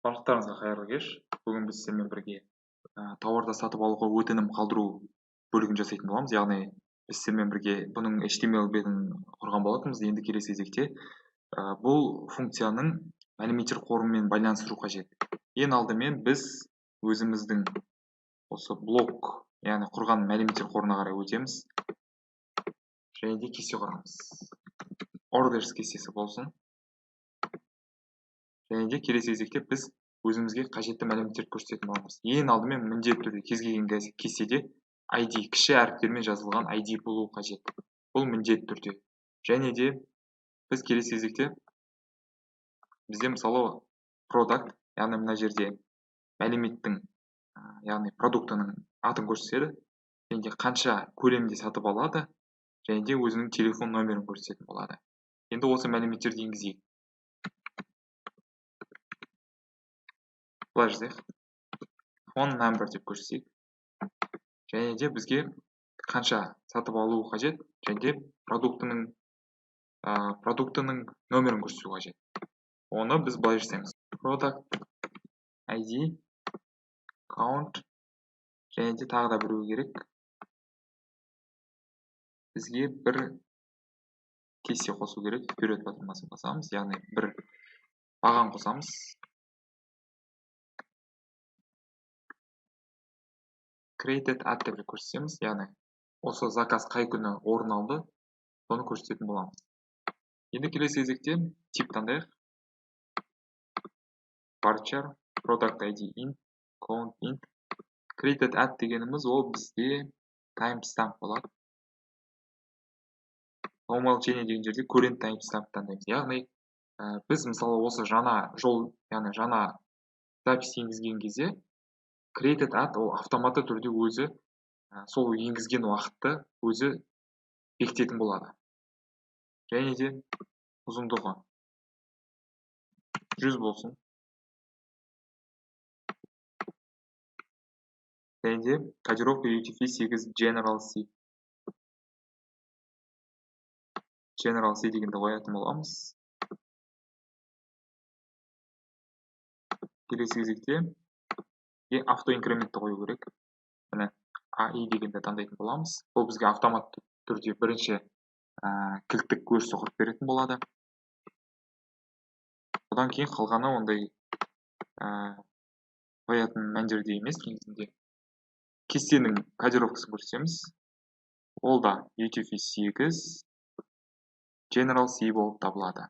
Барлықтарыңызға қайырлы кеш. Бүгін біз сіздермен бірге тауарды сатып алуға өтінім қалдыру бөлігін жасайтын боламыз. Яғни біз сіздермен бірге бұның HTML бетін құрған болатынбыз. Енді келесі кезекте бұл функцияның мәліметтер қорымен байланыстыру қажет. Ең алдымен біз өзіміздің осы блок, яғни құрған мәліметтер қорына қарай өтеміз. Және де кесте құрамыз. Orders кестесі болсын. Және де келесі кезекте біз өзімізге қажетті мәліметтерді көрсететін боламыз. Ең алдымен міндетті түрде кез келген кестеде ID, кіші әріптермен жазылған ID болуы қажет. Бұл міндетті түрде. Және де біз келесі кезекте бізде мысалы product, яғни мына жерде мәліметтің, яғни продуктының атын көрсетеді. Және де қанша көлемде сатып алады, және де өзінің телефон нөмірін көрсететін болады. Енді осы мәліметтерді енгізейік. Былай жазайық. Phone number деп көрсетейік. Және де бізге қанша сатып алу қажет, және де продуктының нөмірін көрсету қажет. Оны біз былай жасаймыз. Product ID, count, және де тағы да біреу керек. Бізге бір кесте қосу керек. Вперед батырмасын басамыз, яғни бір баған қосамыз. Created at деп көрсетеміз, яғни осы заказ қай күні орын алды, соны көрсететін боламыз. Енді келесі кезекте тип таңдайық. Varchar, product ID int, count int. Created at дегеніміз ол бізде timestamp болады. Умолчание деген жерде current timestamp таңдаймыз. Яғни біз мысалы осы жаңа жол, яғни жаңа запись енгізген кезде created at ол автоматты түрде өзі сол енгізген уақытты өзі бекітетін болады. Және де ұзындығы 100 болсын. Және де кодировка UTF-8 General C. General C дегенді қоятын боламыз. Келесі кезекте автоинкрементті қою керек. Міне AI дегенді таңдайтын боламыз. Бұл бізге автоматты түрде бірінші кілттік өрісті құрып беретін болады. Одан кейін қалғаны ондай қоятын мәндерде емес негізінде. Кестенің кодировкасын көрсетеміз. Ол да UTF-8 General C болып табылады.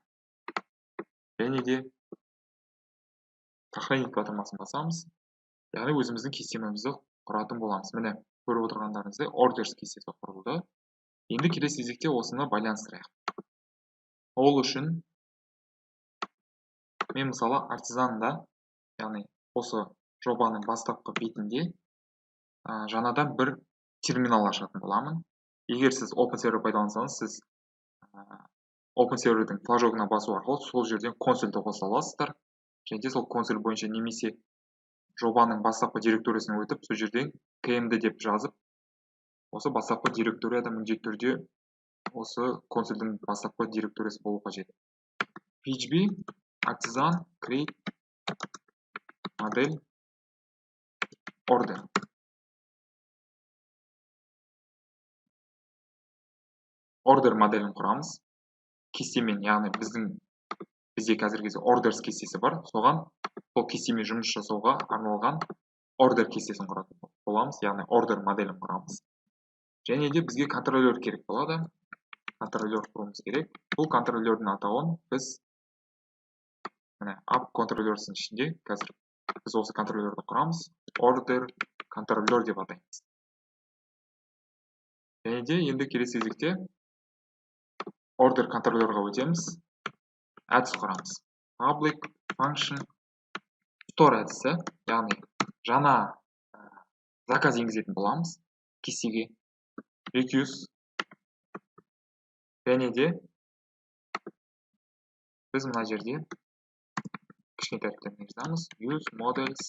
Және де сохранить батырмасын басамыз. Яғни өзіміздің кестемізді құратын боламыз. Міне көріп отырғандарыңыздай orders кестесі құрылды. Енді келесі кезекте осыны байланыстырайық. Ол үшін мен мысалы Artisan-да, яғни осы жобаның бастапқы бетінде жаңадан бір терминал ашатын боламын. Егер сіз OpenServer пайдалансаңыз, сіз OpenServer'дің флажогына басу арқылы сол жерден консольді қоса аласыздар. Және де сол консоль бойынша немесе жобаның бастапқы директориясына өтіп, сол жерден KMD деп жазып, осы бастапқы директорияда міндетті түрде осы консольдің бастапқы директориясы болу қажет. PHP Artisan create model order. Order моделін құрамыз. Кестемен, яғни бізде қазіргі кезде orders кестесі бар, соған сол кестемен жұмыс жасауға арналған order кестесін құратын боламыз, яғни order моделін құрамыз. Және де бізге контроллер керек болады. Контроллер құруымыз керек. Бұл контроллердің атауын біз міне app контроллерсінің ішінде қазір біз осы контроллерді құрамыз. Order контроллер деп атаймыз. Және де енді келесі кезекте order контроллерға өтеміз. Әдіс құрамыз. Public function store әдісі, яғни жаңа заказ енгізетін боламыз кестеге. Request. Және де біз мына жерде кішкентай әріптермен жазамыз. Use models.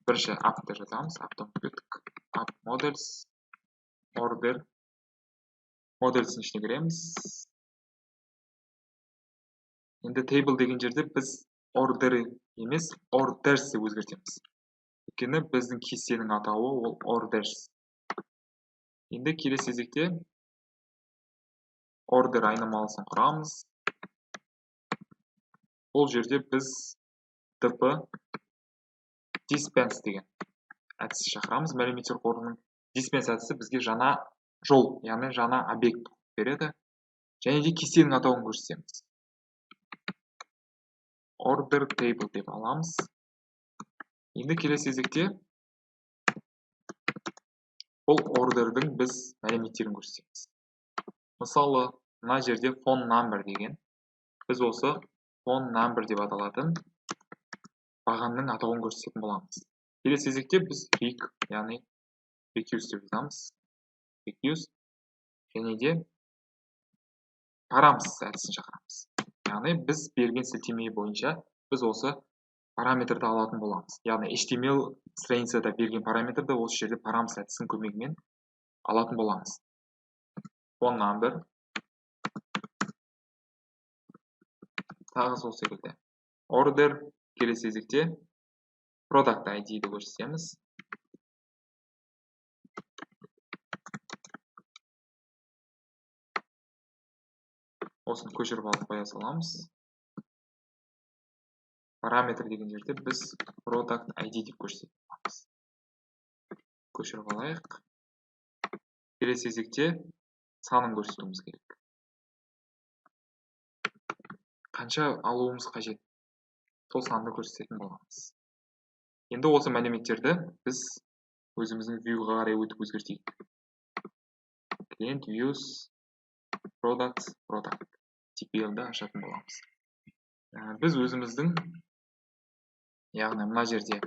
Бірінші app-ты жазамыз. App-тан кеттік. App models order models'in ішіне кіреміз. Енді table деген жерде біз order емес, orders деп өзгертеміз. Өйткені біздің кестенің атауы ол orders. Енді келесі кезекте order айнымалысын құрамыз. Бұл жерде біз db dispense деген әдісті шақырамыз. Мәліметтер қорының dispense әдісі бізге жаңа жол, яғни жаңа объект береді. Және де кестенің атауын көрсетеміз. Order table деп аламыз. Енді келесі кезекте бұл orderдің біз мәліметтерін көрсетеміз. Мысалы, мына жерде phone number деген, біз осы phone number деп аталатын бағанның атауын көрсететін боламыз. Келесі кезекте біз req, яғни request деп жазамыз. Request және де params әдісін шақырамыз. Яғни біз берген сілтеме бойынша біз осы параметрді алатын боламыз. Яғни HTML страницада берген параметрді осы жерде params әдісінің көмегімен алатын боламыз. Phone number тағы сол секілді. Order келесі кезекте product ID-ді көрсетеміз. Осыны көшіріп алып қоя саламыз. Параметр деген жерде біз product ID деп көрсететін боламыз. Көшіріп алайық. Келесі кезекте санын көрсетуіміз керек. Қанша алуымыз қажет, сол санды көрсететін боламыз. Енді осы мәліметтерді біз өзіміздің view-ға қарай өтіп өзгертейік. Client views products product TPL-ді ашатын боламыз. Біз өзіміздің, яғни мына жерде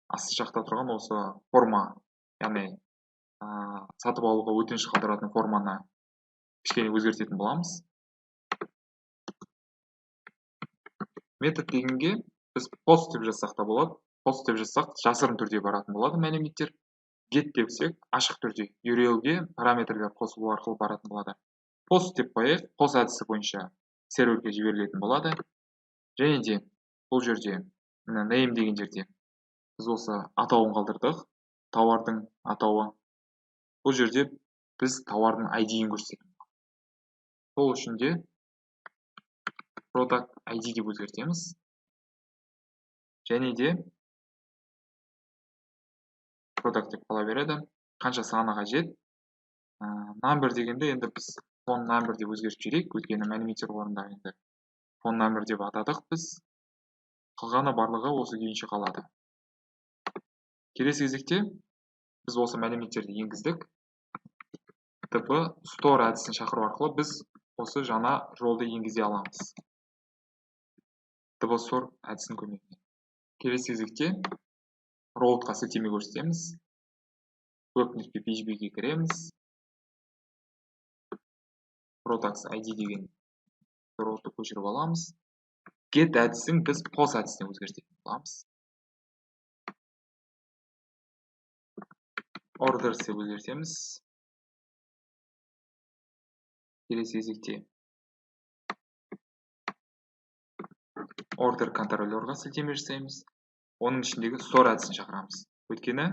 асты жақта тұрған осы форма, яғни сатып алуға өтініш қалдыратын форманы кішкене өзгертетін боламыз. Метод дегенге біз post деп жазсақ та болады. Post деп жазсақ, жасырын түрде баратын болады мәліметтер. Get десек, ашық түрде URL-ге параметрлер қосылу арқылы баратын болады. Post деп қояйық, post әдісі бойынша серверге жіберілетін болады. Және де бұл жерде мына name деген жерде біз осы атауын қалдырдық, тауардың атауы. Бұл жерде біз тауардың ID-ін көрсетеміз. Сол үшін де product ID деп өзгертеміз. Және де product деп қала береді. Қанша саны қажет? Number дегенде енді біз phone number деп өзгертіп жіберейік, өйткені мәліметтер қорында енді phone number деп атадық біз. Қалғаны барлығы осы күйінше қалады. Келесі кезекте біз осы мәліметтерді енгіздік. Db store әдісін шақыру арқылы біз осы жаңа жолды енгізе аламыз. Db store әдісінің көмегімен. Келесі кезекте route-қа сілтеме көрсетеміз. Web.php-ге кіреміз. Products ID деген route-ты көшіріп аламыз. Get әдісін біз post әдісіне өзгертетін боламыз. Orders деп өзгертеміз. Келесі кезекте order контроллерға сілтеме жасаймыз. Оның ішіндегі store әдісін шақырамыз. Өйткені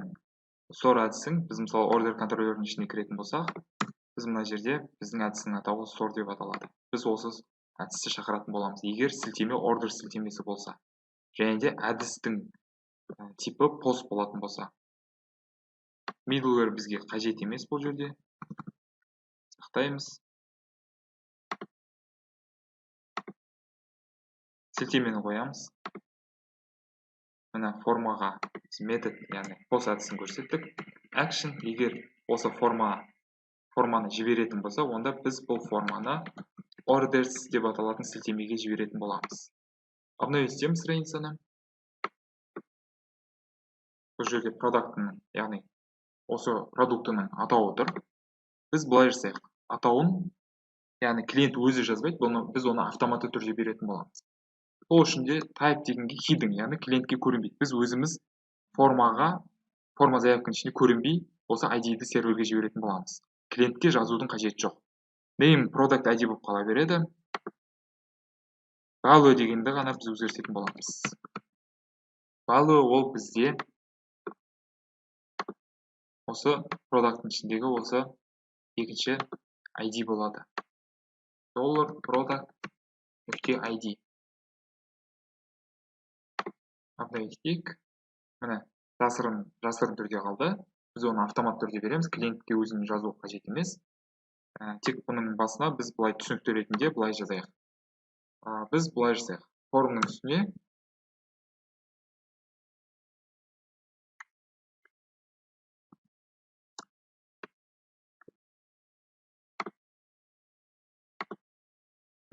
store әдісін біз мысалы order контроллердің ішіне кіретін болсақ, біз мына жерде біздің әдістің атауы store деп аталады. Біз осы әдісті шақыратын боламыз, егер сілтеме order сілтемесі болса. Және де әдістің типі post болатын болса. Middleware бізге қажет емес бұл жерде. Сақтаймыз. Сілтемені қоямыз. Мына формаға біз метод, яғни post әдісін көрсеттік. Action, егер осы форманы жіберетін болса, онда біз бұл форманы orders деп аталатын сілтемеге жіберетін боламыз. Обновить етеміз страницаны. Бұл жерде продуктының, яғни осы продуктының атауы тұр. Біз былай жасайық. Атауын, яғни клиент өзі жазбайды, біз оны автоматты түрде беретін боламыз. Сол үшін де type дегенге hidden, яғни клиентке көрінбейді. Біз өзіміз форма заявканың ішінде көрінбей, осы ID-ді серверге жіберетін боламыз. Клиентке жазудың қажеті жоқ. Name product ID болып қала береді. Value дегенді ғана біз өзгертетін боламыз. Value ол бізде осы продукттың ішіндегі осы екінші ID болады. Dollar product нүкте ID. Обновить етейік. Міне, жасырын түрде қалды. Біз оны автомат түрде береміз. Клиентке өзін жазу қажет емес. Тек бұның басына біз былай түсінікті ретінде былай жазайық. Біз былай жасайық. Формның үстіне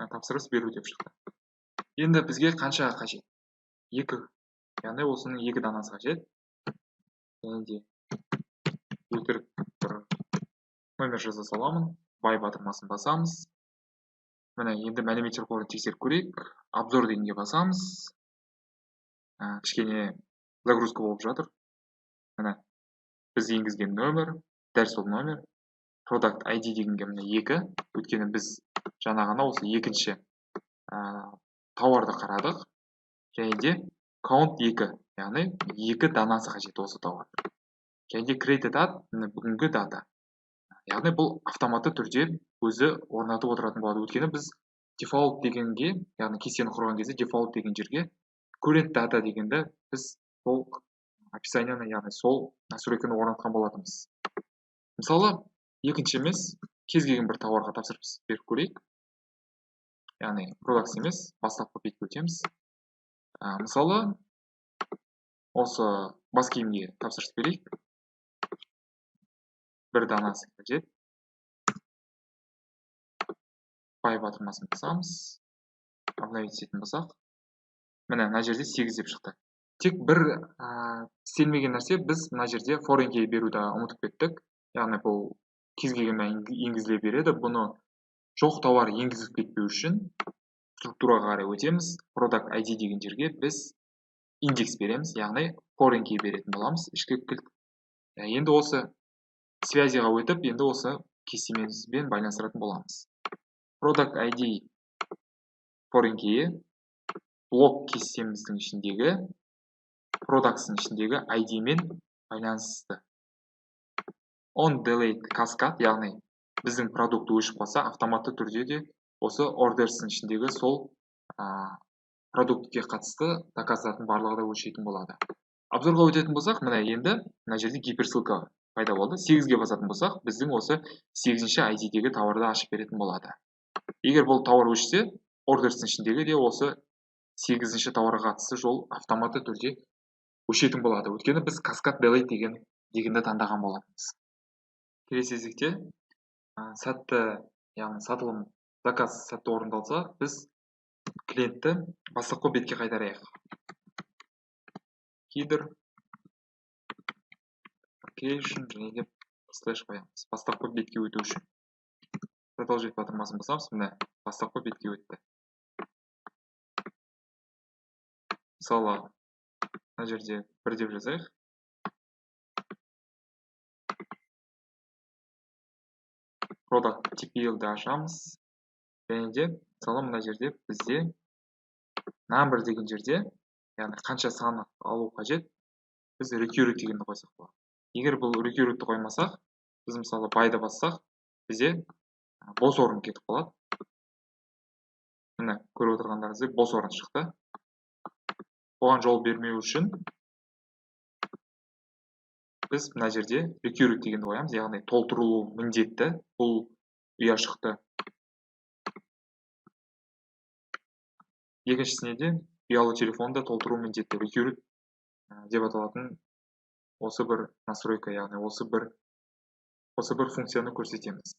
тапсырыс беру деп шықты. Енді бізге қанша қажет? 2. Яғни осының 2 данасы қажет. Және де өтірік бір номер жаза саламын. Бай батырмасын басамыз. Міне, енді мәліметтер қорын тексеріп көрейік. Обзор дегенге басамыз. Кішкене загрузка болып жатыр. Міне, біз енгізген номер, дәл сол номер. Product ID дегенге міне 2. Өйткені біз жаңа ғана осы екінші тауарды қарадық. Және де count 2, яғни 2 данасы қажет осы тауар. Және де created at, міне бүгінгі дата. Яғни бұл автоматты түрде өзі орнатып отыратын болады. Өйткені біз default дегенге, яғни кестені құрған кезде default деген жерге current data дегенді біз сол описанияны, яғни сол настройканы орнатқан болатынбыз. Мысалы, екінші емес, кез келген бір тауарға тапсырыс беріп көрейік. Яғни products емес, бастапқы бетке өтеміз. Мысалы, осы бас киімге тапсырыс берейік. Бір данасы қажет. Бай батырмасын басамыз. Обновить ететін болсақ, міне мына жерде 8 деп шықты. Тек бір істелмеген нәрсе, біз мына жерде foreign key беруді ұмытып кеттік. Яғни бұл кез келген енгізіле береді. Бұны жоқ тауар енгізіліп кетпеу үшін структураға қарай өтеміз. Product ID деген жерге біз индекс береміз, яғни foreign key беретін боламыз, ішкі кілт. Енді осы связиға өтіп, енді осы кестемізбен байланыстыратын боламыз. Product ID foreign key блок кестеміздің ішіндегі products-ның ішіндегі ID мен байланысты. On delete cascade, яғни біздің продукт өшіп қалса, автоматты түрде де осы orders-ның ішіндегі сол продуктке қатысты заказдардың барлығы да өшетін болады. Обзорға өтетін болсақ, міне енді мына жерде гиперссылка пайда болды. 8-ге басатын болсақ, біздің осы 8-ші ай ди-дегі тауарды ашып беретін болады. Егер бұл тауар өшсе, orders-ның ішіндегі де осы 8-ші тауарға қатысты жол автоматты түрде өшетін болады. Өйткені біз cascade delete дегенді таңдаған болатынбыз. Келесі кезекте, сәтті, яғни сатылым, заказ сәтті орындалса, біз клиентті бастапқы бетке қайтарайық. Header, location және де слэш қоямыз. Бастапқы бетке өту үшін. Продолжить батырмасын басамыз, міне бастапқы бетке өтті. Мысалы, мына жерде 1 деп жазайық. Product T P L-ді ашамыз. Және де, мысалы, мына жерде бізде number деген жерде, яғни қанша саны алу қажет, біз recurred дегенді қойсақ болады. Егер бұл recurred-ті қоймасақ, біз мысалы buy-ды бассақ, бізде бос орын кетіп қалады. Міне, көріп отырғандарыңыздай бос орын шықты. Оған жол бермеу үшін біз мына жерде recurred дегенді қоямыз, яғни толтырылу міндетті бұл ұяшықты. Екіншісіне де ұялы телефонды толтыру міндетті. Recurred деп аталатын осы бір настройка, яғни осы бір функцияны көрсетеміз.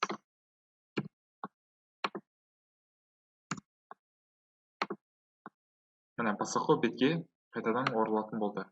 Міне, бастапқы бетке қайтадан оралатын болды.